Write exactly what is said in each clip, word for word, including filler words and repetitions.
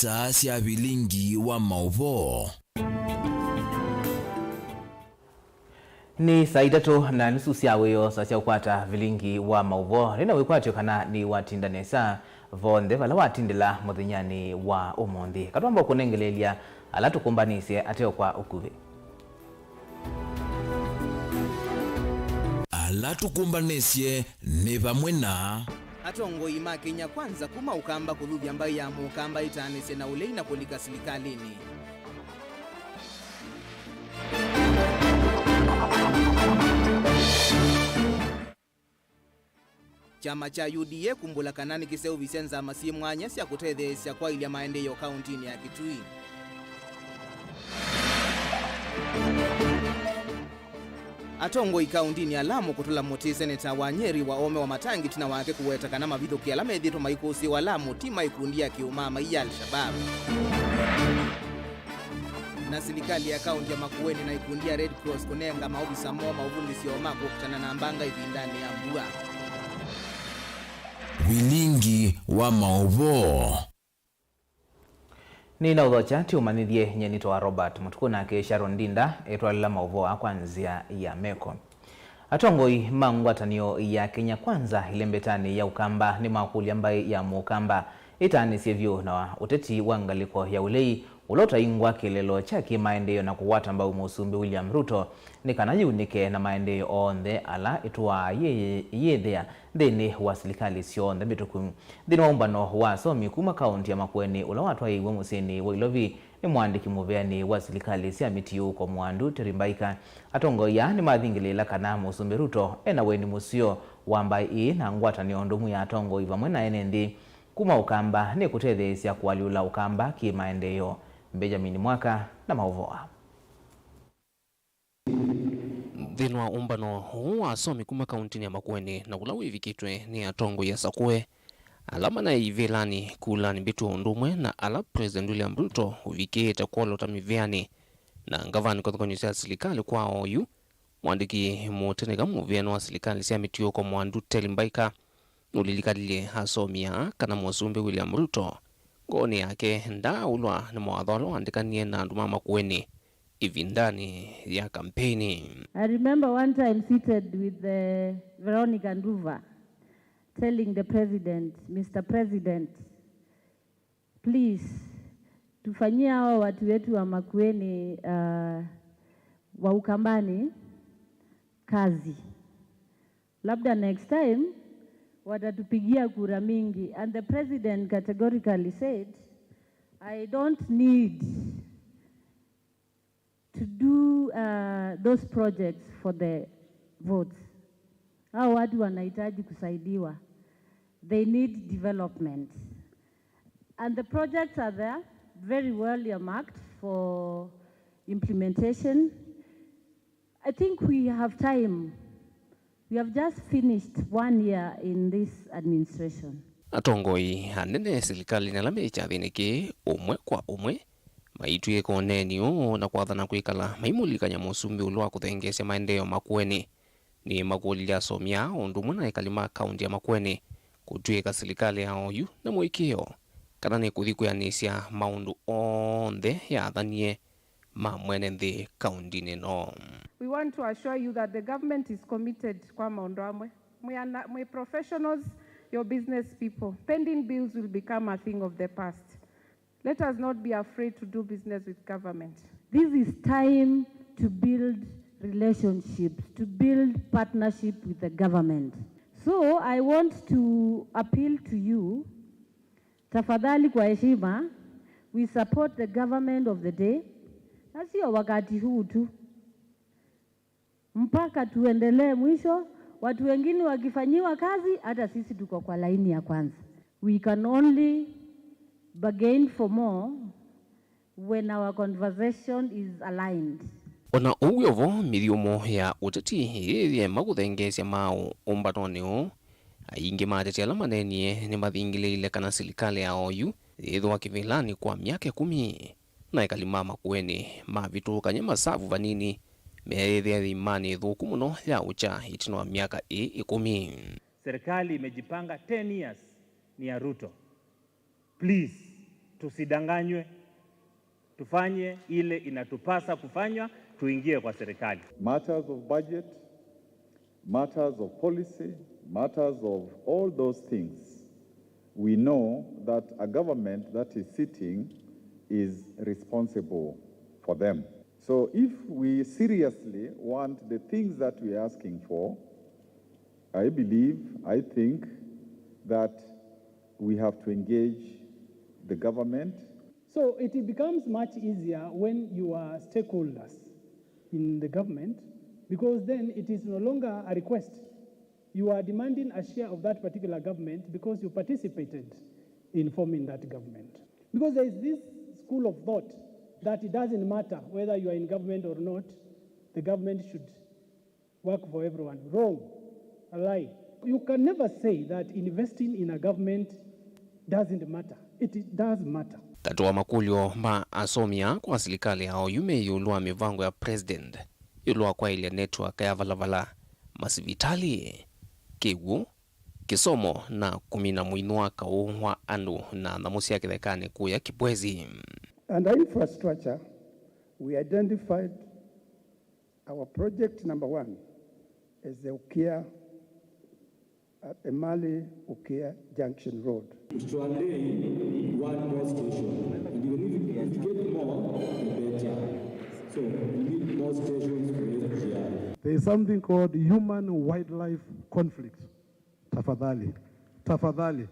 Saa sya vilingi wa maũvoo. Nĩ saa itatũ na nusu sya wĩoo, saa sya ũkwata vilingi wa maũvoo. Nĩ na wĩkwatyo kana nĩwatinda nesa vonthe vala watindĩla mũthenyanĩ wa ũmũnthĩ. Katwamba kũnengeleelya ala tũkũmbanĩsye ateo kwa ũkuvĩ. Ala tũkũmbanĩsye nĩ vamwe na. Atongoi ma Kenya Kwanza kuma Ũkamba kũthuvya mbaĩ ya Mũkamba ĩtaanĩsye na ũlei na kũlika silikalĩnĩ. Kyama kya U D A kumbũla kana nĩkĩseũvisye nzama syĩ mwanya sya kũtetheesya kwaĩlya maendeeo kaũntĩnĩ ya Kitui. Atongoi kaũntĩnĩ ya Lamu kũtũla mũtĩ seneta wa Nyeri Wahome Wamatangi ĩtina wake kũweta kana mavithũkĩ ala methĩĩtwe maikũsĩĩwa Lamu ti ma ikundi ya kĩũmaamai ya Al-Shabaab. Na silikalĩ ya kaũntĩ ya Makueni na ikundi ya Red Cross kũnenga maovisa moo maũvundĩsyo ma kũkitana na mbanga ĩvindanĩ ya mbua. Vilingi wa maũvoo. Nĩnaũthokya tũmanyĩthye nyie nĩtawa Robert Mũtukũ, nake Sharon Ndinda etwalĩla maũvoo aa kwa nzĩa ya meko. Atongoi ma ngwatanĩo ya Kenya Kwanza ĩlembetanĩ ya Ũkamba nĩmakũlya mbaĩ ya Mũkamba ĩtaanĩsye vyũ na ũteti wa ngalĩko ya ũlei ũla ũtaingwa kĩeleelo kya kĩ-maendeeo na kũkwata mbau Mũsumbĩ William Ruto nĩ kana yĩunĩke na maendeeo onthe ala ĩtũaa yĩ-, yĩyĩthĩa nthĩnĩ wa silikalĩ syonthe mbĩtũku. Nthĩnĩ wa ũmbano wa asomi kuma kaũntĩ ya Makueni ũla watwaĩiwe mũsyĩnĩ wa Ilovi nĩ mũandĩki mũveanĩ wa silikalĩ sya mĩtiũũko Mwandu Terry Mbaika, atongoi aa nĩmathingĩlĩĩla kana Mũsumbĩ Ruto e na weni mũseo wa mbaĩ ĩĩ na ngwatanĩo ndũmu ya atongoi vamwe na ene nthĩ kuma Ũkamba nĩ kũtetheesya kũalyũla Ũkamba kĩ-maendeeo. Benjamin Mwaka na maũvoo aa. Nthĩnĩ wa ũmbano ũũ wa asomi kuma kaũntĩnĩ ya Makueni na ũla wĩvikĩtwe nĩ atongoi asakũe, ala manaĩ ivĩlanĩ kulanĩ mbĩtũ ũndũ ũmwe na ala President William Ruto ũvikĩĩte kwolota mĩvĩanĩ na ngavana kĩvathũkany'o sya silikalĩ kwa oyu, mũandĩki mũtĩnĩka mũvĩanĩ wa silikalĩ sya mĩtiũũko Mwandu Terry Mbaika nũlilikalilye asomi aa kana Mũsumbĩ William Ruto ngoonĩ yake ndaaũlwa nĩ mawatho ala waandĩkanie na andũ ma Makueni ĩvindanĩ ya kampeini. I remember one time seated with, uh, Veronica Nduva, telling the president, "Mister President, please, tufanyie hawa watu wetu wa Makueni, uh, wa Ukambani kazi. Labda next time watatupigia kura mingi." And the president categorically said, "I don't need to do, uh, those projects for the votes. Hao watu wanahitaji kusaidiwa. They need development." And the projects are there, very well earmarked for implementation. I think we have time. We have just finished one year in this administration. Atongoi anene silikalĩnĩ ala me kyathĩnĩ kĩĩ ũmwe kwa ũmwe maitw'ĩka ũneeni ũũ na kwathana kwĩkala maimũlilikany'a Mũsumbĩ ũlũ wa kũthengeesya maendeeo Makueni. Nĩmakũlilye asomi aa o ũndũ ũmwe na ekali ma kaũntĩ ya Makueni kũtw'ĩka silikalĩ ya oyu na mũĩkĩĩo kana nĩkũthi kwĩanĩsya maũndũ onthe yathanie ma mwene nthĩ kaũntĩnĩ ĩno. We want to assure you that the government is committed kwa maũndũ amwe. Mwĩ ana-, mwĩ professionals, your business people. Pending bills will become a thing of the past. Let us not be afraid to do business with government. This is time to build relationships, to build partnership with the government. So I want to appeal to you, tafadhali, kwa heshima, we support the government of the day. Na sio wakati huu tu. Mpaka tuendelee mwisho, watu wengine wakifanyiwa kazi, hata sisi tuko kwa laini ya kwanza. We can only bargain for more when our conversation is aligned. O na ũu wĩ o vo, mĩthyũmo ya ũteti yĩyĩema kũthengeesya maaũ ũmbanonĩ ũũ, aingĩ ma ateti ala maneenie nĩmathingĩlĩĩile kana silikalĩ ya oyu yĩthĩwa kĩvĩlanĩ kwa myaka ĩkũmi. Na ekali ma Makueni mavĩtũkany'a masavu vanini meyĩthĩa ĩimanĩ ĩthũku mũno ya ũkya ĩtina wa myaka ĩĩ ĩkũmi. Serikali imejipanga, ten years ni ya Ruto. Please, Tusidanganywe, tufanye ile inatupasa kufanywa, tuingie kwa serikali. Matters of budget, matters of policy, matters of all those things, we know that a government that is sitting is responsible for them. So if we seriously want the things that we are asking for, I believe, I think that we have to engage the government. So it becomes much easier when you are stakeholders in the government, because then it is no longer a request. You are demanding a share of that particular government because you participated in forming that government. Because there is this school of thought that it doesn't matter whether you are in government or not, the government should work for everyone. Wrong. A lie. You can never say that investing in a government doesn't matter. It does matter. Katĩ wa makũlyo ma asomi aa kwa silikalĩ ya oyu me ĩũlũ wa mĩvango ya President ĩũlũ wa kwaĩlya network ya valavala, masivitalĩ, kĩw'ũ, kĩsomo, na kũmina mũinũ wa kaũ wa andũ na nyamũ sya kĩthekanĩ kũya Kibwezi. Under infrastructure, we identified our project number one as the Ukia, uh, Emali Ukia Junction Road. Mr. Andei, one more station. And even if, if you get more, the better. So we need more stations for S G R. There is something called human wildlife conflict. Tafadhali, tafadhali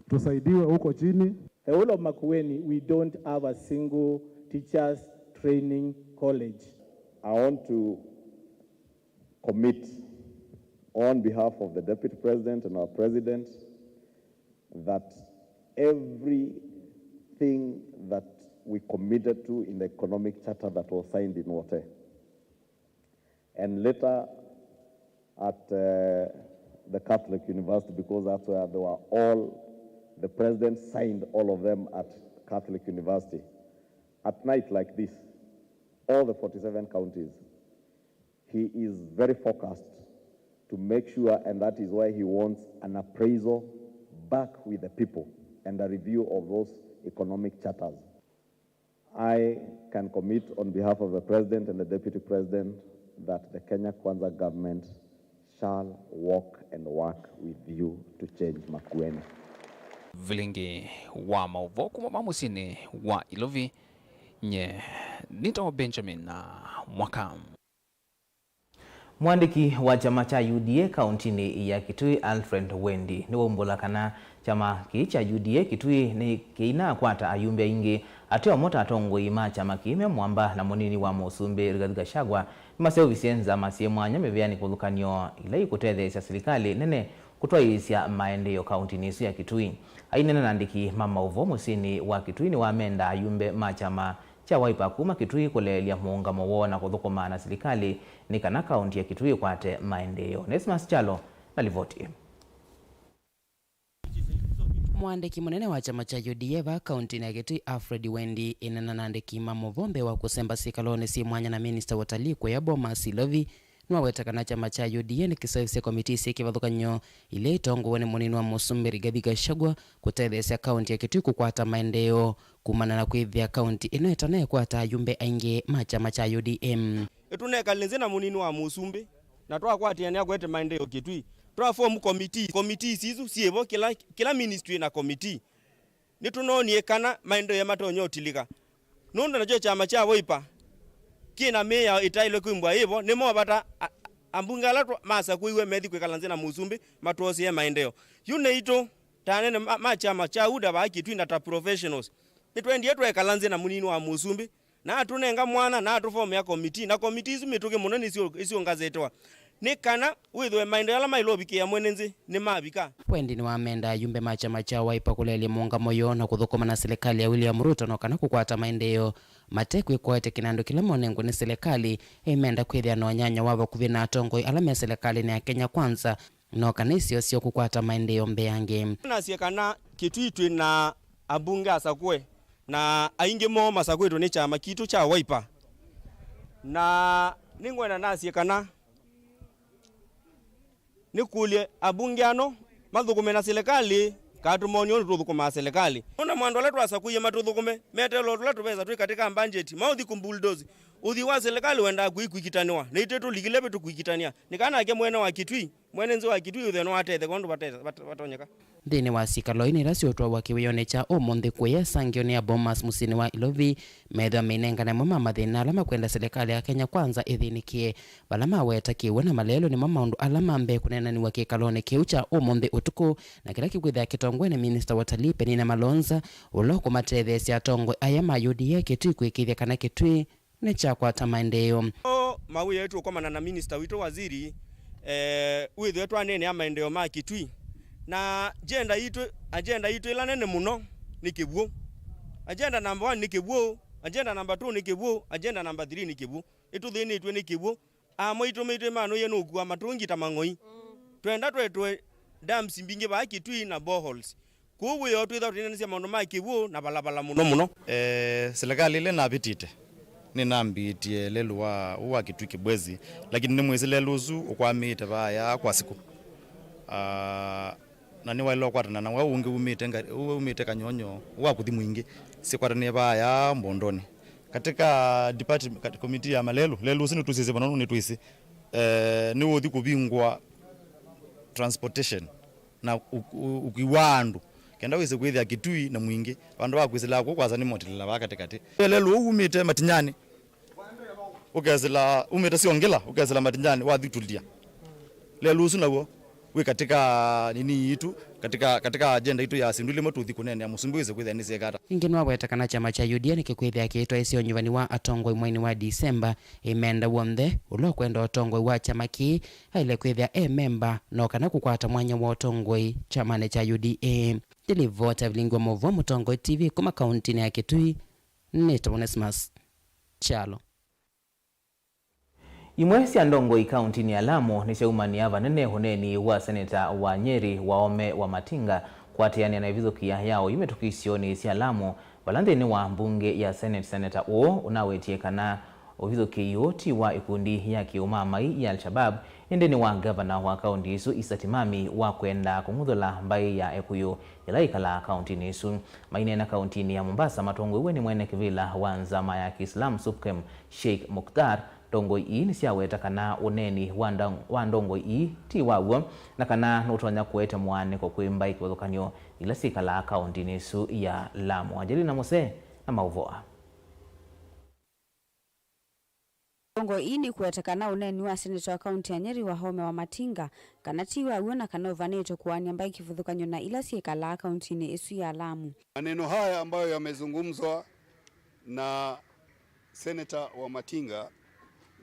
tusaidiwe huko chini. Eula Makueni, we don't have a single teachers training college. I want to commit on behalf of the Deputy President and our President that everything that we committed to in the economic charter that was signed in Wote, and later at uh, the Catholic University, because that's where they were all, the president signed all of them at Catholic University. At night like this, all the forty-seven counties, he is very focused to make sure, and that is why he wants an appraisal back with the people and a review of those economic charters. I can commit on behalf of the President and the Deputy President that the Kenya Kwanza government shall walk and work with you to change Makueni. Vilingi wa maũvoo kuma va mũsyĩnĩ wa Ilovi, nye nĩtawa Benjamin Mwaka. Mũandĩki wa kyama kya U D A kaũntinĩ ya Kitui, Alfred Wendi, nĩwaumbũla kana kyama kĩĩ kya U D A Kitui nĩkĩinakwata ayumbe aingĩ. Ateo mo ta atongoi ma kyama kĩĩ me mũamba na mũnini wa mũsumbĩ Rigathi Gachagua nĩmaseũvisye nzama syĩ mwanya mĩvĩanĩ kĩvathũkany'o ila ikũtetheesya silikalĩ nene kũtwaĩĩsya maendeeo kaũntinĩ ĩsu ya Kitui. Aineena na andĩki ma maũvoo mũsyĩnĩ wa Kitui, nĩwamenda ayumbe ma kyama kya Wiper kuma Kitui kũleelya mũũngamo woo na kũthũkũma na silikalĩ nĩ kana kaũnti ya Kitui ĩkwate maendeeo. Onesmus Kyalo na livoti ĩĩ. Mũandĩki mũnene wa kyama kya U D A vaa kaũntinĩ ya Kitui, Alfred Wendi, aineena na andĩki ma maũvoo mbee wa kũsemba syĩkalonĩ syĩ mwanya na minista wa ũtalii kũya Bomas Ilovi, nĩwaweta kana kyama kya U D A nĩkĩseũvisye komitii syĩ kĩvathũkany'o ila itongoew'e nĩ mũnini wa mũsumbĩ Rigathi Gachagua kũtetheesya kaũnti ya Kitui kũkwata maendeeo kumana na kwĩthĩa kaũnti ĩno ĩtanaĩkwata ayumbe aingĩ ma kyama kya U D M. Nĩtũnekalile nzĩ na mũnini wa mũsumbĩ na twakwatĩanĩa kũete maendeeo Kitui. Twa form committee. Committees isu syĩ vo, kĩla, kĩla ministry na committee. Nĩtũnoonie kana maendeeo matonya ũtilĩka. Nũndũ nakyo kyama kya Wiper kĩ na mĩao ĩtaĩlwe kwĩmbwa yĩ vo, nĩ movata a-, ambunge ala twa-, masakũiwe methi kwĩkala nzĩ na mũsumbĩ matwosie maendeeo. Yu naitũ ta anene ma, ma kyama kya UDA vaa Kitui na ta professionals, nĩtwendie twekala nzĩ na mũnini wa mũsumbĩ, na atũnenga mwanya, na atũfomea komitii, na komitii isu mĩtũkĩ mũno nĩsyũ-, nĩsyũngasĩtwa nĩ kana wĩthĩwe maendeeo ala maĩle ũvikĩĩa mwene nthĩ nĩmavika. Wendi nĩwamenda ayumbe ma kyama kya Wiper kũleelya mũũngamo yoo na kũthũkũma na silikalĩ ya William Ruto no kana kũkwata maendeeo mate kwĩkwaĩte kĩnandũ kĩla monengwe nĩ silikalĩ. Aimenda kwĩthĩa na ũnyanya wa vakuvĩ na atongoi ala me silikalĩnĩ ya Kenya Kwanza no kana isio syoo kũkwata maendeeo mbeange. Nasye kana Kitui twĩ na ambunge asakũe, na aingĩ moo masakũĩtwe nĩ kyama kitũ kya Wiper. Na nĩngwenda nasye kana nĩkũlye ambunge ano mathũkũme na silikalĩ Kaa tũmonie ũndũ tũthũkũmaa silikalĩ. Ona mwandũ ala twasakũie matũthũkũme, meteele o tũla tũvesa twĩ katĩ ka mbanjeti, maũthi kũmbuldosi. Ũthwii wa silikalĩ wendaa kũi kũikitanĩwa, na itwĩ tũlikile ve tũkũikitania. Nĩ kana nake mwene wa Kitui, mwene nzĩ wa Kitui ũthĩe no atetheka ũndũ vate-, vate-, vatonyeka. Nthĩnĩ wa syĩkalo ii nĩ ila syũtwawa kĩwĩonĩ kya ũmũnthĩ kũya ĩsangĩonĩ ya Bomas mũsyĩnĩ wa Ilovi, methĩwa meinengane amwe ma mathĩna ala makwenda silikalĩ ya Kenya Kwanza ĩthĩnĩkĩe. Vala maweta kĩw'ũ na malelũ nĩmo maũndũ ala ma mbee kũneenaniw'a kĩkalonĩ kĩu kya ũmũnthĩ ũtukũ, na kĩla kĩkwĩthĩa kĩtongoe nĩ minista wa ũtalii Penina Malonza, ũla ũkũmatetheesya atongoi aya ma U D A Kitui kũĩkĩĩthya kana Kitui nĩkyakwata maendeeo. O mawĩa ĩtũkomana na minista witũ waziri, eh, wĩthĩwe twaneenea maendeeo ma Kitui. Na agenda yitũ, agenda yitũ ĩla nene mũno nĩ kĩw'ũ. Agenda number one nĩ kĩw'ũ, agenda number two nĩ kĩw'ũ, agenda number three nĩ kĩw'ũ. Ĩtũthĩnĩtw'e nĩ kĩw'ũ. Amwe itũmĩtwe manũie nũkua matũngi ta mang'oi. Twenda twetwe dams mbingĩ vaa Kitui na boreholes. Kwoou wĩoo twĩthwa tũinanĩsya maũndũ ma kĩw'ũ na valavala mũno mũno. Eh, silikalĩ ĩla navĩtĩte, nĩnambĩtie lelũ wa, wa Kitui Kibwezi, lakini nĩmwĩsĩ lelũ ũsu ũkwamĩte vaya kwa siku. Ah, na nĩwaĩle ũkwatana na wa ũngĩ umĩte Nga-, umĩte Kanyonyo, wa kũthi Mwingĩ, sikwatanĩe vaya Mbondoni. Katika department, kat-, komiti ya malelũ, lelũ ũsu nĩtũsĩsye vano nũndũ nĩtwĩsĩ, eh, nĩũthi kũvingwa transportation na ũ-, ũ-, ũkui wa andũ, kenda wĩse kwĩthĩa Kitui na Mwingĩ, vandũ va kwĩsĩla kũu kwasa nĩmotilela vaa katĩkatĩ. Lelũ ũu umĩte Matinyani, ũkesĩla, umĩte Siongila, ũkesĩla Matinyani, wathi Tulia. Lelũ ũsu naw'o wĩ katika nini yitũ, katika, katika agenda yitũ ya syĩndũ ila imwe tũthi kũneenea mũsumbĩ wĩse kwĩthĩa nĩsyĩka ata. Ĩngĩ nĩwaweta kana kyama kya U D A nĩkĩkwĩthĩa kĩitwaĩsya ũnyuvani wa atongoi mweinĩ wa Disemba, ĩmenda w'onthe ũla ũkwenda ũtongoi wa kyama kĩĩ aĩle kwĩthĩa e memba, no kana kũkwata mwanya wa ũtongoi kyamanĩ kya U D A. Ndilivota Vilingwa Mũvwa, Mũtongoi T V kuma kauntinĩ ya Kitui, nĩtawa Onesmus Kyalo. Imwe sya ndongoi kauntinĩ ya Lamu nĩsyaumania vanene ũneeni wa seneta wa Nyeri Waome Wamatinga kũatĩanĩa na ĩvithũkĩa ya oyu mĩtũkĩ isionĩ sya Lamu, vala nthĩnĩ wa mbunge ya Senate, seneta ũũ ũnawetie kana ũvithũkĩi ũũ ti wa ĩkundi ya kĩũmamai ya Al-Shabaab, ĩndĩ nĩ wa ngavana wa kaunti ĩsu Isa Timami wa kwenda kũng'uthũla mbaĩ ya Ekũyũ ĩla yĩkalaa kauntinĩ ĩsu. Maineena kauntinĩ ya Mombasa matongoew'e nĩ mwene kĩvĩla wa nzama ya Kiislamu SUPKEM Sheikh Mukhtar, ndongoi ii nĩsyaweta kana ũneeni wa ndong-, wa ndongoi ii ti wa w'o, na kana nũtonya kũete mũaanĩko kwĩ mbaĩ kĩvathũkany'o ila syĩkalaa kauntinĩ ĩsu ya Lamu. Angelina Muse na maũvoo aa. Ndongoi ii nĩkũweta kana ũneeni wa seneta wa kaunti ya Nyeri Waome Wamatinga kana ti wa w'o na kana ũvanĩtwe kũaany'a mbaĩ kĩvathũkany'o na ila syĩkalaa kauntinĩ ĩsu ya Lamu. Maneno haya ambayo yamezungumzwa na Senator Wamatinga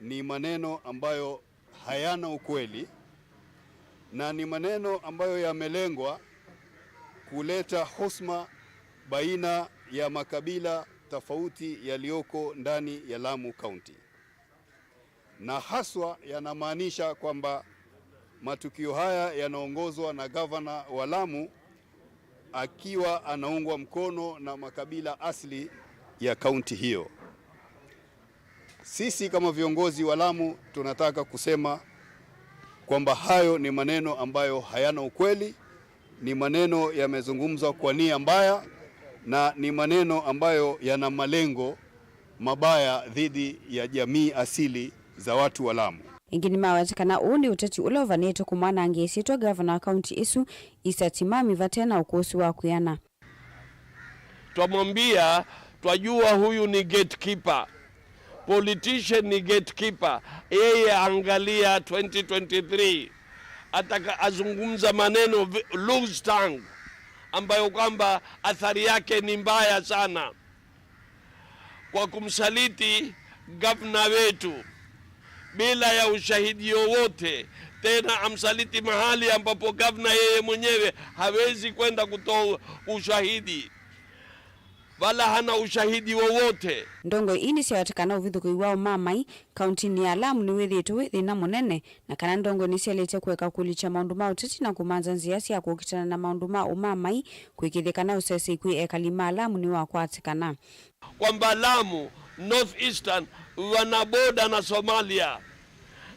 ni maneno ambayo hayana ukweli na ni maneno ambayo yamelengwa kuleta husma baina ya makabila tofauti yaliyoko ndani ya Lamu County. Na haswa yanamaanisha kwamba matukio haya yanaongozwa na gavana wa Lamu akiwa anaungwa mkono na makabila asili ya kaunti hiyo. Sisi kama viongozi wa Lamu tunataka kusema kwamba hayo ni maneno ambayo hayana ukweli, ni maneno yamezungumzwa kwa nia mbaya na ni maneno ambayo yana malengo mabaya dhidi ya jamii asili za watu wa Lamu. Ĩngĩ nĩmaweta kana ũũ nĩ ũteti ũla ũvanĩtwe kũmwanangĩa ĩsyĩtwa gavana wa kaunti ĩsu, Isa Timami, vate na ũkũsĩ wa kwĩana. Twamwambia, twajua huyu ni gatekeeper. Politician ni gatekeeper. Yeye angalia twenty twenty-three. Ataka-, azungumza maneno vi-, loose tongue, ambayo kwamba athari yake ni mbaya sana. Kwa kumsaliti gavana wetu bila ya ushahidi wowote, tena amsaliti mahali ambapo gavana yeye mwenyewe hawezi kwenda kutoa ushahidi, wala hana ushahidi wowote. Ndongoi ii nĩsyawetekana ũvithũkĩi wa ũmamai kauntinĩ ya Lamu nĩwĩthĩĩtwe wĩ thĩna mũnene, na kana ndongoi nĩsyaĩlĩte kũeka kũlikya maũndũ ma ũteti na kũmanza nzĩa sya kũkitana na maũndũ ma ũmamai, kũĩkĩĩthya kana ũsesei kwĩ ekali ma Lamu nĩwakwatĩkana. Kwamba Lamu, North Eastern, wana boda na Somalia,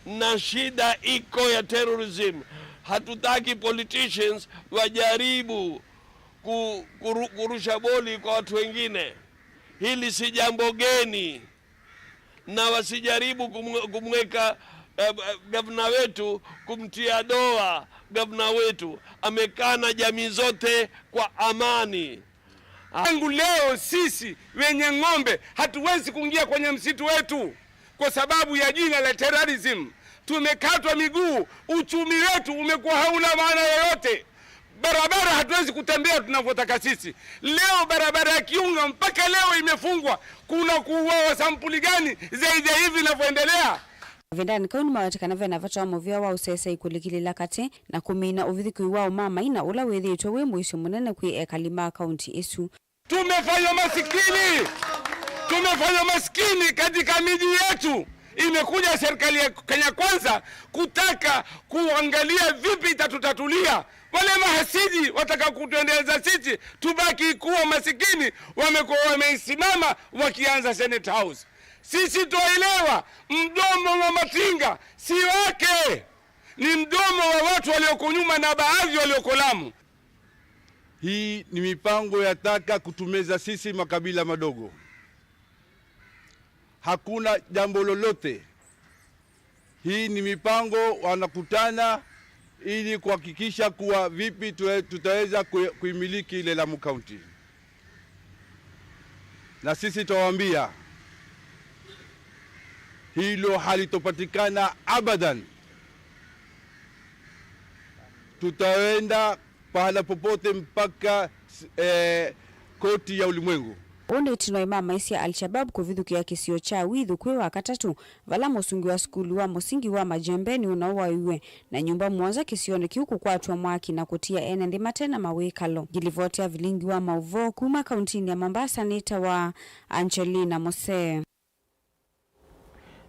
na shida iko ya terrorism. Hatutaki politicians wajaribu ku-, kuru-, kurusha boli kwa watu wengine. Hili si jambo geni, na wasijaribu kumwe-, kumweka, eh, eh, gavana wetu, kumtia doa gavana wetu. Amekaa na jamii zote kwa amani. Tangu leo sisi wenye ng'ombe hatuwezi kuingia kwenye msitu wetu kwa sababu ya jina la terrorism. Tumekatwa miguu, uchumi wetu umekuwa hauna maana yoyote. Barabara hatuwezi kutembea tunavyotaka sisi. Leo barabara ya Kiunga mpaka leo imefungwa. Kuna kuuawa sampuli gani zaidi ya hivi inavyoendelea? Mavindanĩ kau nĩmaweta kana ve na vata wa mũvĩa wa ũseseĩ kũlikĩlĩla katĩ na kũmina ũvithũkĩi wa ũmamai na ũla wĩthĩĩtwe wĩ mũisyo mũnene kwĩ ekali ma kaunti ĩsu. Tumefanywa masikini, tumefanywa masikini katika miji yetu. Imekuja serikali ya Kenya Kwanza kutaka kuangalia vipi itatutatulia. Wale mahasidi wataka kutuendeleza sisi tubaki kuwa masikini, wamekuwa wameisimama wakianza Senate House. Sisi twaelewa mdomo wa Matinga si wake, ni mdomo wa watu walioko nyuma na baadhi walioko Lamu. Hii ni mipango ya taka kutumeza sisi makabila madogo. Hakuna jambo lolote. Hii ni mipango wanakutana ili kuhakikisha kuwa vipi tue-, tutaweza kui-, kuimiliki ile Lamu County. Na sisi twawaambia, hilo halitopatikana abadan. Tutaenda pahala popote mpaka, eh, koti ya ulimwengu. Ũũ nĩ ĩtina wa imamai sya Al-Shabab kũvithũkĩa kĩsio kya Withu kwĩ Wakatatũ, vala mũsungi wa sukulu wa mũsingi wa Majembeni ũnaũwaiwe, na nyũmba mũonza kĩsionĩ kĩu kũkwatw'a mwaki na kũtia ene nthĩ mate na mawĩkalo. Ngilivoti ya vilingi wa maũvoo kuma kauntinĩ ya Mombasa nĩtawa Angelina Mose.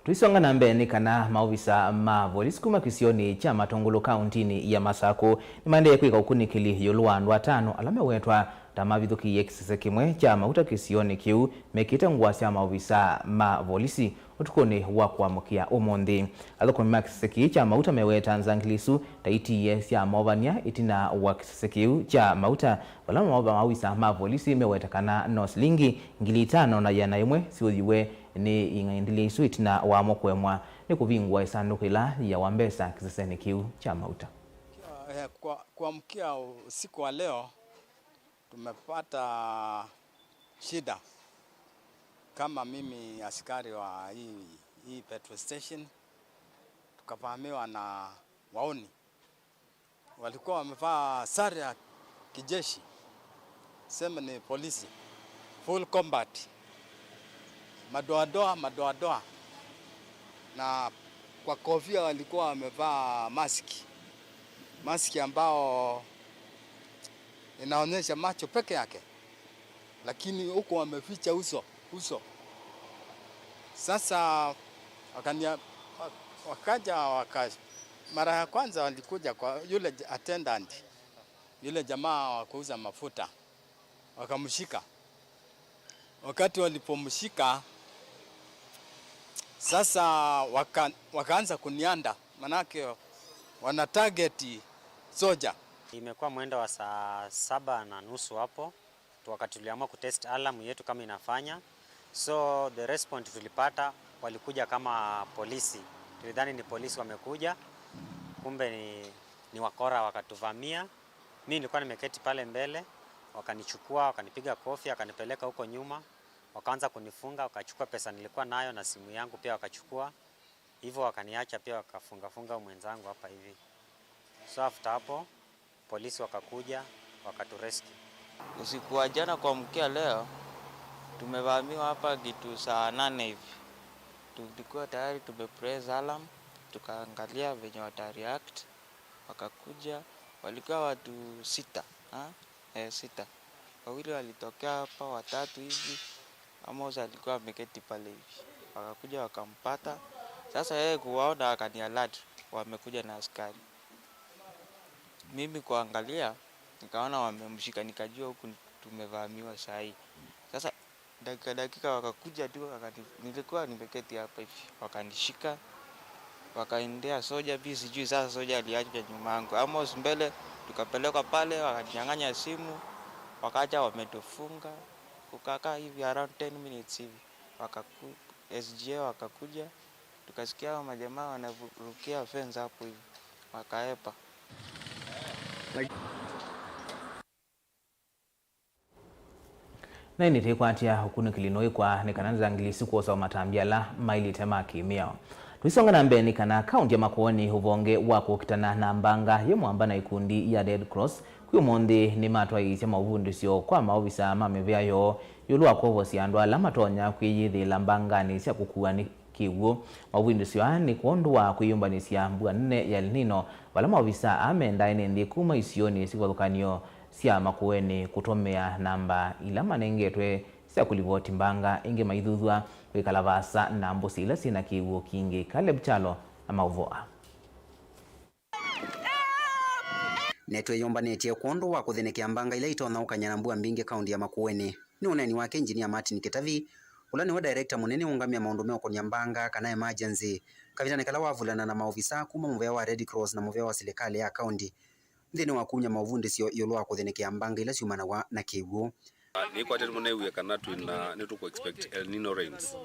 Tũisonga na mbee nĩ kana maovisa ma volisi kuma kĩsionĩ kya Matũngũlũ kauntinĩ ya Masakũ nĩmaendee kwĩka ũkunĩkĩli ĩũlũ wa andũ atano ala mewetwa ta mavithũkĩie kĩsese kĩmwe kya mauta kĩsionĩ kĩu mekĩte ngũa sya maovisa ma volisi ũtukũnĩ wa kũamũkĩa ũmũnthĩ. Athũkũmi ma kĩsese kĩu kya mauta meweta nzangili isu ta itiie sya movany'a ĩtina wa kĩsese kĩu kya mauta, vala maovisa ma volisi meweta kana no silingi ngili itano na ĩana yĩmwe syũthiwe nĩ ing'aindĩlya isu ĩtina wamo kũemwa nĩ kũvingũa ĩsandũkũ yĩla yĩawa mbesa kĩsesenĩ kĩu kya mauta. Eh, kwa, kuamkia usiku wa leo tumepata shida kama mimi askari wa hii, hii petrol station, tukavamiwa na wauni. Walikuwa wamevaa sare ya kijeshi, sema ni polisi, full combat, madoadoa, madoadoa, na kwa kofia walikuwa wamevaa maski, maski ambao inaonyesha macho peke yake, lakini huku wameficha uso, uso. Sasa wakania-, wakaja waka-, mara ya kwanza walikuja kwa yule j-, attendant, yule jamaa wa kuuza mafuta, wakamshika. Wakati walipomshika, sasa waka-, wakaanza kunianda, manake wana target soja. Imekuwa mwendo wa saa saba na nusu hapo. Wakati tuliamua kutest alarm yetu kama inafanya. So the response tulipata, walikuja kama polisi. Tulidhani ni polisi wamekuja, kumbe ni, ni wakora wakatuvamia. Mi nilikuwa nimeketi pale mbele, wakanichukua, wakanipiga kofi, wakanipeleka huko nyuma, wakaanza kunifunga, wakachukua pesa nilikuwa nayo na simu yangu pia wakachukua. Hivyo wakaniacha pia, wakafungafunga mwenzangu hapa hivi. So after hapo, polisi wakakuja, wakaturescue. Usiku wa jana kuamkia leo, tumevamiwa hapa kitu saa nane hivi. Tulikuwa tayari tumepress alarm, tukaangalia venye watareact. Wakakuja, walikuwa watu sita, ha? Eh, sita. Wawili walitokea hapa, watatu hivi. Amos alikuwa ameketi pale hivi. Wakakuja wakampata. Sasa yeye kuwaona akani alert, wamekuja na askari. Mimi kuangalia, nikaona wamemshika, nikajua huku tumevamiwa saa hii. Sasa dakika dakika wakakuja tu, wakani-, nilikuwa nimeketi hapa hivi, wakanishika, wakaendea soja, pia sijui sasa soja aliachwa nyuma yangu. Amos mbele, tukapelekwa pale, wakanyang'anya simu, Wakaja wametufunga, kukakaa hivi around ten minutes hivi. Wakaku-, S G A wakakuja, tukasikia hao majamaa wanarukia fence hapo hivi, wakaepa. Na ĩndĩ tũikwatya ũkunĩkĩli nũĩkwa nĩ kana nzangili sikwosa matambya ala maĩlĩte ma kĩmĩao. Tũisonga na mbee nĩ kana kaunti ya Makueni ũvonge wa kũkitana na mbanga yĩ mwamba na ikundi ya Red Cross kwĩ ũmũnthĩ nĩmatwaĩĩsya maũvundĩsyo kwa maovisa ma mĩvĩa yoo ĩũlũ wa kwovosya andũ ala matonya kwĩyĩthĩĩla mbanganĩ sya kũkuwa nĩ kĩw'ũ. Maũvundĩsyo aa nĩ kwondũ wa kwĩyũmbanĩsya mbua nene ya El Nino, vala maovisa aa mendaa ene nthĩ kuma isionĩ sya kĩvathũkany'o sya Makueni kũtũmĩa namba ila manengetwe sya kũlivoti mbanga, ĩngĩ maithuthw'a kwĩkala vaasa na mbũsĩ ila syĩ na kĩw'ũ kingĩ. Caleb Kyalo na maũvoo aa. Nĩtwĩyũmbanĩtye kwondũ wa kũthĩnĩkĩa mbanga ila itonya ũkany'a na mbua mbingĩ kaunti ya Makueni. Nĩ ũneeni wake Engineer Martin Kĩtavi, ũla nĩwe director mũnene ũũngamĩa maũndũ meũkony'a mbanga kana emergency, kavindanĩ kala wavulana na maovisa kuma mũvea wa Red Cross na mũvea wa silikalĩ ya kaunti nthĩnĩ wa kumya maũvundĩsyo ĩũlũ wa kũthĩnĩkĩa mbanga ila syumanaw'a na kĩw'ũ. Nĩkwatĩte mũno nĩw'e kana twĩna, nĩtũkũ expect El Nino rains.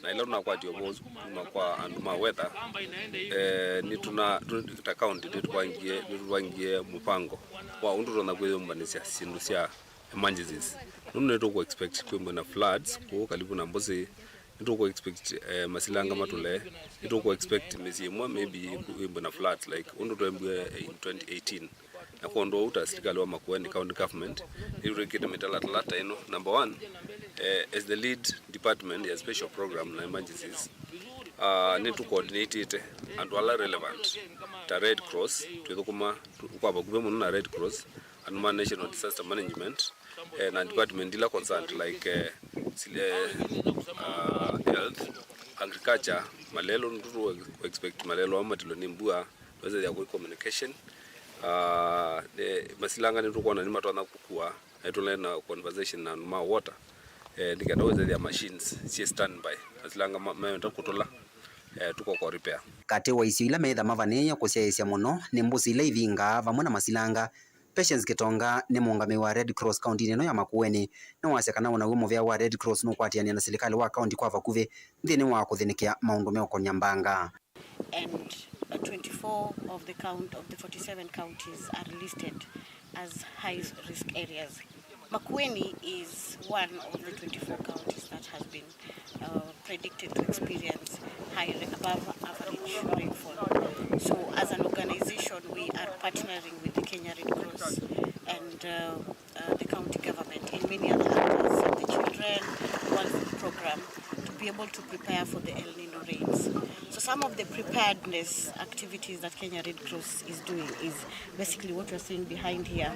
Na ĩla tũnakwatya ũvoo kuma kwa andũ ma weather, eh, nĩtũna, tũ-, ta county nĩtũvangie, nĩtũvangie mũvango wa ũndũ tũtonya kwĩyũmbanĩsya syĩndũ sya emergencies. Nũndũ nĩtũkũ expect kwĩmbwe na floods kũu kalivu na Mbũsĩ, nĩtũkũ expect, eh, masilanga matũle, nĩtũkũ expect mĩsyĩ ĩmwe maybe kwĩmbwe na floods like ũndũ twembwe in twenty eighteen. Na kwondũ ũu ta silikalĩ wa Makueni County Government, nĩtwĩkĩte mĩtalatala ta ĩno. Number one, eh, as the lead department ya special program na emergencies, ah, nĩtũcoordinatĩte andũ ala relevant ta Red Cross, twĩthũkũma tu-, kwa vakuvĩ mũno na Red Cross, andũ ma National Disaster Management, eh, na department ila concerned like, eh, sile-, ah, health, agriculture, malelũ, nĩtũ expect malelũ aa matilwe nĩ mbua, twĩsethĩa kwĩ communication. Ah, eh, masilanga nĩtũkwona nĩmatonya kũkua, na nĩtũle na conversation na andũ ma water, eh, nĩ kenda wĩsethĩa machines syĩ standby, masilanga ma-, meenda kũtũla, eh, tũkoko repair. Katĩ wa isio ila meĩtha mavanĩĩe kũsyaĩĩsya mũno nĩ mbũsĩ ila ivingaa vamwe na masilanga. Patience Kĩtonga nĩ mũũngamĩi wa Red Cross kauntinĩ ĩno ya Makueni, nĩwasya kana o naw'o mũvea wa Red Cross nũkwatĩanĩa na silikalĩ wa kaunti kwa vakuvĩ nthĩnĩ wa kũthĩnĩkĩa maũndũ meũkony'a mbanga. And, uh, twenty-four of the count-, of the forty-seven counties are listed as high risk areas. Makueni is one of the twenty-four counties that has been, uh, predicted to experience high, above average rainfall. So, as an organization, we are partnering with the Kenya Red Cross and, uh, uh, the county government and many other actors, the Children World Food Program, to be able to prepare for the El Nino rains. So some of the preparedness activities that Kenya Red Cross is doing is basically what you're seeing behind here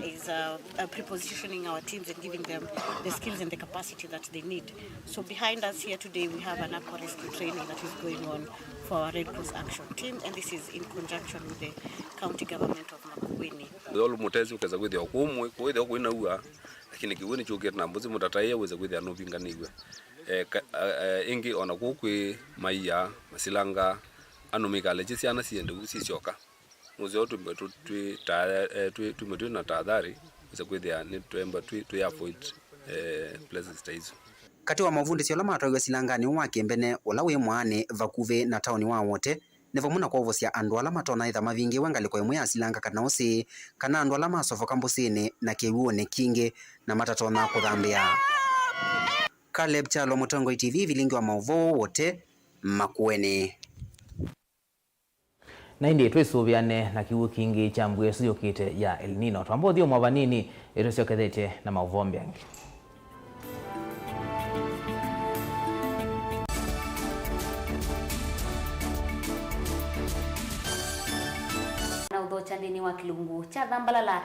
is, uh, uh, prepositioning our teams and giving them the skills and the capacity that they need. So behind us here today, we have an aqua rescue training that is going on for our Red Cross Action Team, and this is in conjunction with the County Government of Makueni. Ĩthwa ũlũ mũtesi ũkesa kwĩthĩwa kũmwe, kwĩthĩwa kwĩnaua, lakini kĩw'ũ nĩkyũkĩte na mbũsĩ mũtataĩe wĩse kwĩthĩa nũvinganĩw'e. Eh, ka-, a-, a-, ĩngĩ ona kũu kwĩ maia, masilanga, andũ mĩkalekye syana siende ũu sisyoka. Nũseo twĩmbe tũ-, twĩ ta-, eh, twĩ-, twĩmbe twĩ na tahadhari, wĩse kwĩthĩa nĩtwemba twĩ, twĩ avoid, eh, places ta isu. Katĩ wa mavundĩsyo ala matwaiwe silanganĩ ũũ wa kĩmbene, ũla wĩ mwaanĩ vakuvĩ na taoni wa Wote, nĩ vamwe na kwovosya andũ ala matonya ĩtha mavingĩwe ngalĩko ĩmwe ya silanga kana ũsĩ, kana andũ ala masovoka mbũsĩnĩ na kĩw'ũnĩ kingĩ na matatonya kũthambĩa. Caleb Kyalo, Mũtongoi T V, vilingi wa maũvoo, Wote, Makueni. Na ĩndĩ twĩsũvĩane na kĩw'ũ kĩngĩ kya mbua ĩsu yũkĩte ya El Nino. Twamba ũthyũmũa vanini, ĩtũsyokethetye na maũvoo mbeange. Na ũthokya nthĩnĩ wa kĩlungu kya Thambalala.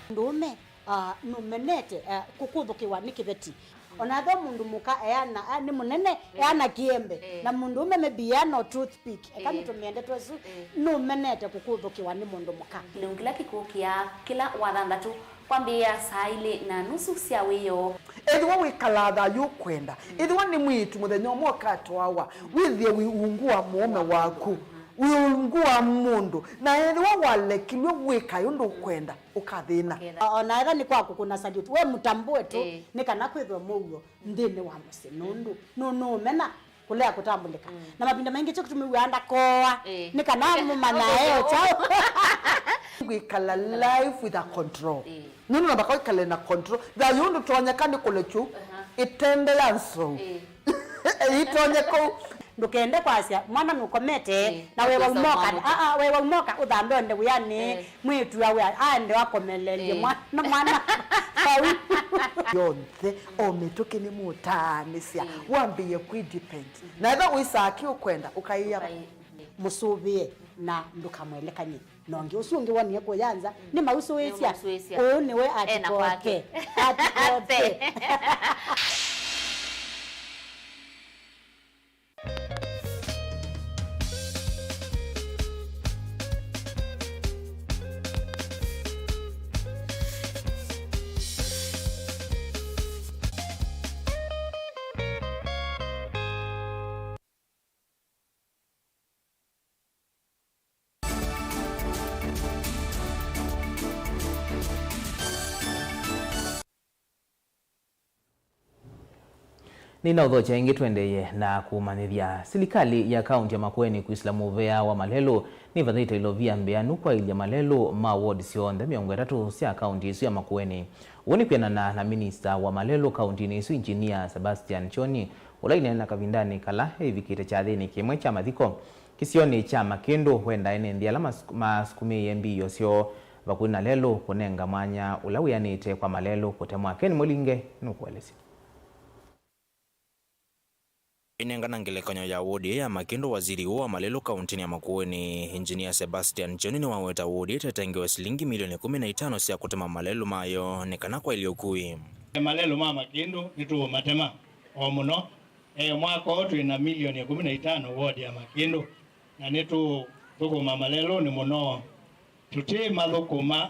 Mũndũũme, ah, nũmenete, ah, kũkũthũkĩwa nĩ kĩveti. Ona ethĩwa mũndũ mũka eana, ah, nĩ mũnene, eh, eana kĩembe. Eh. Na mũndũũme maybe eana o toothpick. Eka, eh, nĩtũmĩende twesu, eh, nũmenete kũkũthũkĩwa nĩ mũndũ mũka. Kĩlungu kĩla kĩkũkĩa kĩla wathanthatũ kwambĩĩa saa ilĩ na nusu sya wĩoo. Ethĩwa wĩkalaa thayũ ũkwenda, ethĩwa nĩ mwĩĩtu mũthenya ũmwe ũkatwawa, wĩthĩe wĩ ungu wa mũũme waku. Wĩ ungu wa mũndũ, na ethĩwa walekilw'e wĩkae ũndũ ũkwenda, ũkathĩna. Ũkethĩa. O na ethĩwa nĩ kwa kũkũna salute, we mũtambũe tu, ĩĩ, nĩ kana kwĩthwe mũuo nthĩnĩ wa mũsyĩ, nũndũ nũ-, nũũmena kũlea kũtambũlĩka. Mm. Na mavinda maingĩ kyo kĩtumi wĩaa ndakoa, ĩĩ, nĩ kana mũmanyae o kyaũ. Kwĩkala life with a control. Ĩĩ. Nũndũ no mũhaka wĩkale na control. Thayũ ndũtonyeka nĩ kũlekyu, aha, ĩtende ya nzou. Ĩĩ. Ĩtonye kũu. Ndũkende kwasya mwana nũkomete, ĩĩ, na wewa ũkĩsa umoka, mwana. Aa, wewa umoka ũthambe ũende wĩanĩ, ĩĩ, mwĩĩtu awe aende akomelelye, ĩĩ, mwana, mwana vau. Yonthe, o mĩtũkĩ nĩmũtaanĩsya, ĩĩ, wambĩĩe kwĩ depend. Mhm. Na ethĩwa wĩsaa kĩ ũkwenda, ũkaĩa. Ũkai-, mũsũvĩe na ndũkamwelekany'e. Na ũngĩ ũsu ũngĩ wonie kũya nza, mm, nĩmausũĩsya. Nĩmausũĩsya. Ũũ nĩwe ena kwake. Atikote. Atikote. Nĩnaũthokya ĩngĩ tũendeeye na kũmanyĩthya. Silikalĩ ya kaũnti ya Makueni kwĩsĩla mũvea wa malelũ nĩvathaĩte ilovia mbĩanu kwaĩlya malelũ ma ward syonthe mĩongo ĩtatũ sya kaũnti ĩsu ya Makueni. Ũu nĩ kwĩanana na minista wa malelũ kaũntinĩ ĩsu, Engineer Sebastian Kyoni, ũla aineena kavindanĩ kala eĩvikĩte kyathĩnĩ kĩmwe kya mathiko kĩsionĩ kya Makĩndũ, wendaa ene nthĩ ala mas-, masukumĩĩe mbio syoo vakuvĩ na lelũ kũnenga mwanya ũla wĩanĩte kwa malelũ kũtemwa. Ken Mũlinge nũkũelesya. Ainengana ngelekany'o ya wodi ĩĩ ya Makĩndũ, waziri ũũ wa malelũ kaũntinĩ ya Makueni, Engineer Sebastian Kyoni, nĩwaweta wodi ĩtetengewe silingi milioni ĩkũmi na itano sya kũtema malelũ mayo nĩ kana kwaĩlye ũkui. Malelũ ma Makĩndũ nĩtũũmatema o mũno. E, mwaka ũũ twĩ na milioni ĩkũmi na itano ward ya Makĩndũ, na nĩtũthũkũma malelũnĩ mũno. Tũtĩmathũkũma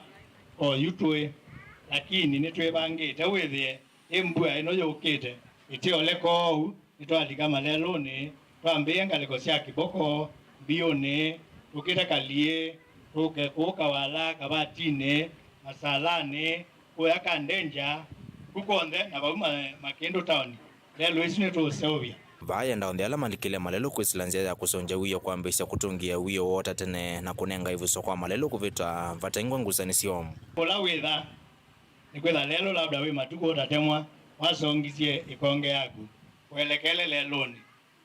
o yu tũĩ, lakini nĩtwĩvangĩte wĩthĩe ĩ mbua ĩno yũkĩte ĩteoleka oou, nĩtwalika malelũnĩ, twambĩĩe ngalĩko sya kĩvoko, mbiũnĩ, tũkĩte Kaliĩ, tũke kũu Kawala, Kavatinĩ, Masalanĩ, kũya Kandenja, ku kw'onthe na vau ma-, Makĩndũ taoni, lelũ ĩsu nĩtũũseũvya. Vaa yenda onthe ala malikĩle malelũ kwĩsĩla nzĩa ya kũsũngya wĩoo kwambĩĩsya kũtũngĩĩa wĩoo woo ta tene na kũnenga ĩvuso kwa malelũ kũvĩta vatengwa ngusanĩsyo. Ũla wĩtha nĩkwĩtha lelũ labda wĩ matukũ ũtatemwa, wasongisye ĩkonge yaku, ũelekele lelũnĩ.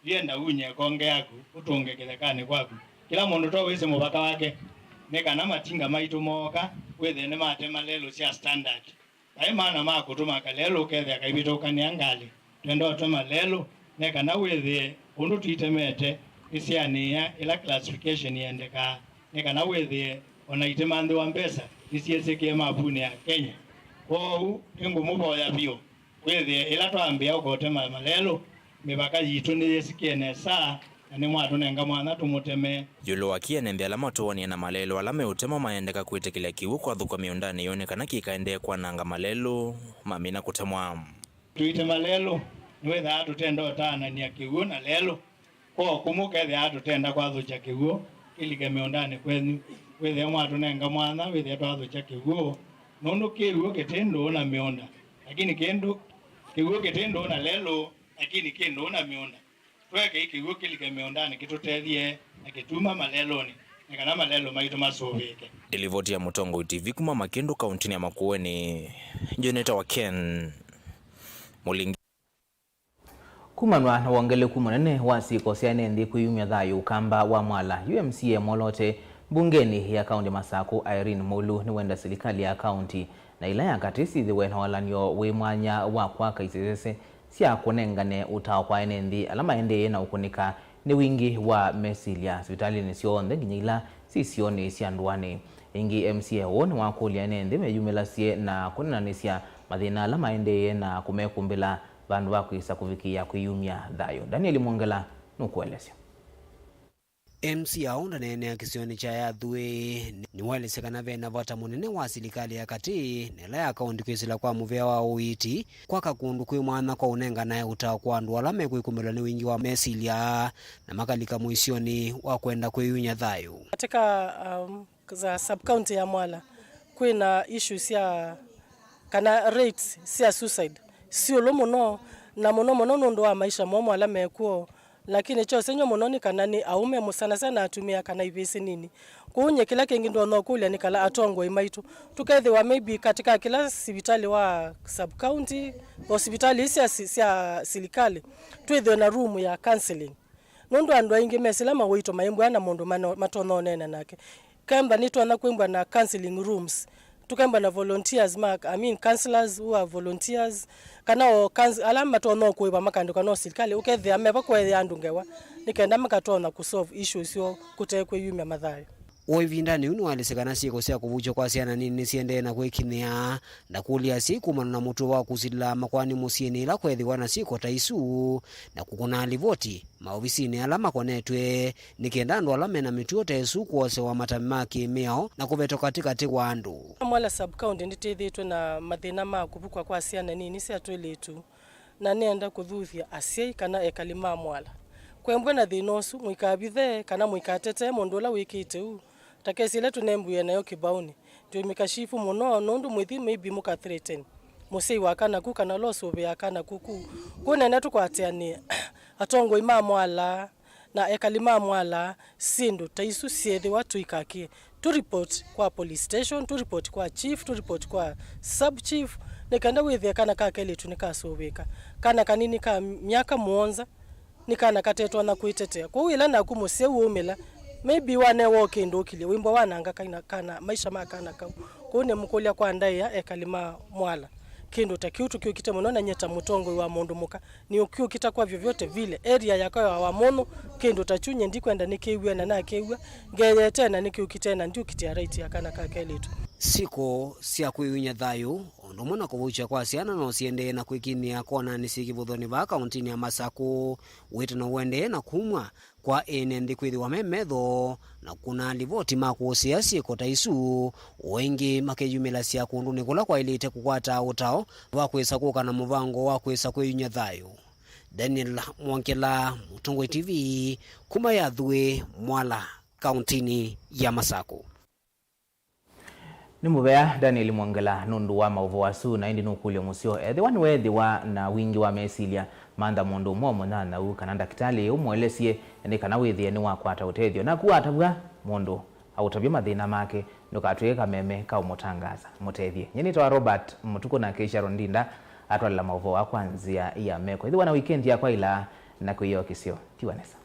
Yenda unye ĩkonge yaku, ũtũnge kĩthekanĩ kwaku. Kĩla mũndũ to wĩsĩ mũvaka wake, nĩ kana matinga maitũ mooka, wĩthĩe nĩmatema lelũ sya standard. Vai maana ma kũtũma kalelũ ũkethĩa kaivĩtũkanĩa ngalĩ. Twenda ũtema lelũ, nĩ kana wĩthĩe ũndũ tũitemete nĩsyaanĩĩa ĩla classification yendekaa, nĩ kana wĩthĩe o na itemanthĩwa mbesa nĩsyĩsĩkĩe mapũnĩ ya Kenya. Kwoou, nĩngũmũvoya vyũ, wĩthĩe ĩla twambĩĩa ũkotema malelũ, mĩvaka yitũ nĩyĩsĩkĩe nesa, na nĩmwatũnenga mwanya tũmũteme. Ĩũlũ wa kĩĩ, ene nthĩ ala matũanĩe na malelũ ala meũtemwa mayendeka kwĩtĩkĩlya kĩw'ũ kwathũkwa mĩũndanĩ yoo nĩ kana kĩkaendee kwananga malelũ mamina kũtemwa. Tũitema lelũ, nĩwĩthaa tũtenda ũtaanany'a kĩw'ũ na lelũ. Kwoou kũmwe ũkethĩa tũtenda kwathũkya kĩw'ũ kĩlike mĩũndanĩ kwenyu. Wĩthĩe mwatũnenga mwanya wĩthĩe twathũkya kĩw'ũ, nũndũ kĩw'ũ kĩtĩ ndũũ na mĩũnda, lakini kĩndũ, kĩw'ũ kĩtĩ ndũũ na lelũ, lakini kĩ ndũũ na mĩũnda. Tũekei kĩw'ũ kĩlike mĩũndanĩ kĩtũtethye na kĩtuma malelũnĩ, nĩ kana malelũ maitũ masũvĩĩke. Nĩ livoti ya Mũtongoi T V kuma Makĩndũ, kaũntinĩ ya Makueni, njĩnĩtawa Ken Mũlingi. Kumanwa na wongeleku mũnene wa syĩko sya ene nthĩ kwĩyumya thayũ Ũkamba wa Mwala, yu M C A mwoloote mbungenĩ ya kaũnti Masakũ, Irene Mulu, nĩwenda silikalĩ ya kaũnti na ĩla ya katĩ syĩthĩwe na walany'o wĩ mwanya wa kwaka isesese sya kũnengane ũtao kwa ene nthĩ ala maendeeye na ũkũnĩka nĩ wingĩ wa mesilya sivitalĩnĩ syonthe nginya ila syĩ isionĩ sya ndũanĩ. Ĩngĩ, M C A ũũ nĩwakũlya ene nthĩ meyumĩlasye na kũnenanĩsya mathĩna ala maendeeye na kũmekũmbĩla vandũ va kwĩsa kũvikĩĩa kwĩyumya thayũ. Daniel Mwongela nũkũelesya. M C A ũũ ndaneenea kĩsionĩ kya Yathwĩ nĩwaelesya kana ve na vata mũnene wa silikalĩ ya katĩ na ĩla ya kaũntĩ kwĩsĩla kwa mũvĩa wa ũiiti kwaka kũndũ kwĩ mwanya kwa ũnenganae ũtao kwa andũ ala mekwĩkumĩlwa nĩ wingĩ wa mesilya na makalika mũisyonĩ wa kwenda kwĩyumya thayũ. Katika, um, za sub-county ya Mwala, kwĩna issues sya kana rates sya suicide syĩ ĩũlũ mũno, na mũno mũno nũndũ wa maisha moo ala mekw'o. Lakini kyosenyw'a mũno nĩ kana nĩ aũme, sana sana atumĩa kana ivĩsĩ nini. Kwoou nyie kĩla kĩngĩ ndonya ũkũlya nĩ kana atongoi maitũ tũkethĩwa maybe katika kĩla sivitalĩ wa sub-county, o sivitalĩ ii sya, sya silikalĩ, twĩthĩwe na room ya counseling. Nũndũ andũ aingĩ mesĩla mawĩito maimbwa na mũndũ mano-, matonya ũneena nake. Kemba nĩtonya kwĩmbwa na counseling rooms. Tũkembwa na volunteers ma, I mean, counselors who are volunteers. Kana o couns-, ala matonya kũĩva makandĩkwa no silikalĩ, ũkethĩa meva kũethĩa andũ ngewa, nĩ kenda makatonya kũ solve issues syoo kũte kwĩyumya mathayũ. O ĩvindanĩ yĩu nĩwaelesya kana syĩko sya kũvukywa kwa syana nini nĩsiendee na kwĩkinyĩa, na kũlya asyai kumana na mũtuo wa kũsilĩla makoani mũsyĩnĩ ila kwethĩwa na syĩko ta isu, na kũkũna livoti maovisinĩ ala makonetw'e, nĩ kenda andũ ala mena mĩtuo ta ĩsu kwosewa matambya ma kĩ-mĩao na kũvetwa katĩkatĩ wa andũ. Mwala sub-county nĩtwĩthĩĩtwe na mathĩna ma kũvukw'a kwa syana nini sya twĩlĩtu, na nĩenda kũthuthya asyai kana ekali ma Mwala, kwembwe na thĩna ũsu, mũikavithe kana mũikatetee mũndũ ũla wĩkĩte ũu. Ta kesi ĩla tũnembwie nayo kĩvaũnĩ, twĩmĩka chifu mũno nũndũ mwĩthi maybe mũka threaten mũsyai wa kana ku kana ũla ũsũvĩaa kana ku ku. Kwoou nenda tũkwatĩanĩe atongoi ma Mwala na ekali ma Mwala, syĩndũ ta isu syethĩwa tũikakĩe. Tũ report kwa police station, tũ report kwa chief, tũ report kwa sub chief, nĩ kenda wĩthĩe kana ka kelĩtu nĩkasũvĩĩka. Kana kanini ka myaka mũonza, nĩ kana katetonya kwĩtetea. Kwoou ĩla naku mũsyai ũũmĩla, maybe wanewa o kĩndũ ũkilye, wĩmbwa wananga kana, kana maisha ma kana kau. Kwoou nĩmũkũlya kwa ndaĩa ekali ma Mwala. Kĩndũ ta kĩu tũkĩũkite mũno, na nyie ta mũtongoi wa mũndũ mũka, nĩũkĩũkita kwa vyovyote vile. Area yakwa ya Wamũnyũ, kĩndũ ta kyu nyie ndikwenda nĩkĩw'e, na nakĩw'a, ngeyetee na nĩkĩũkite na ndiũkitĩa right ya kana ka kelĩtu. Syĩko sya kwĩyumya thayũ, o ũndũ ũmwe na kũvukywa kwa syana no siendee na kwĩkinyĩa konanĩ syĩ kĩvũthonĩ vaa kaũntĩnĩ ya Masakũ. Wĩtano ũendee na kumw'a kwa ene nthĩ kwĩthĩwa me metho na kũkũna livoti ma kũsĩĩa syĩko ta isu, o ĩngĩ makeyumĩlasya kũndũnĩ kũla kwaĩlĩte kũkwata ũtao wa kwĩsa kũka na mũvango wa kwĩsa kwĩyumya thayũ. Daniel Mwongela, Mũtongoi T V, kuma Yathwĩ, Mwala, kaũntĩnĩ ya Masakũ. Nĩ mũvea Daniel Mwongela nũndũ wa maũvoo asu, na ĩndĩ nũkũlyo mũseo. Ethĩwa nĩweethĩwa na wingĩ wa mesilya, mantha mũndũ ũmwe wa mũnyanyaũ kana ndakĩtalĩ ũmũelesye nĩ kana wĩthĩe nĩwakwata ũtethyo. Naku watavw'a mũndũ aũtavye mathĩna make, ndũkatw'ĩke kameme ka ũmũtangaasa. Mũtethye. Nyie nĩtawa Robert Mũtukũ, nake Sharon Ndinda atwalela maũvoo aa kwa nzĩa ya meko. Ĩthĩwa na wikendi ya kwaĩla na kwĩyĩokĩsyo. Tiwa nesa.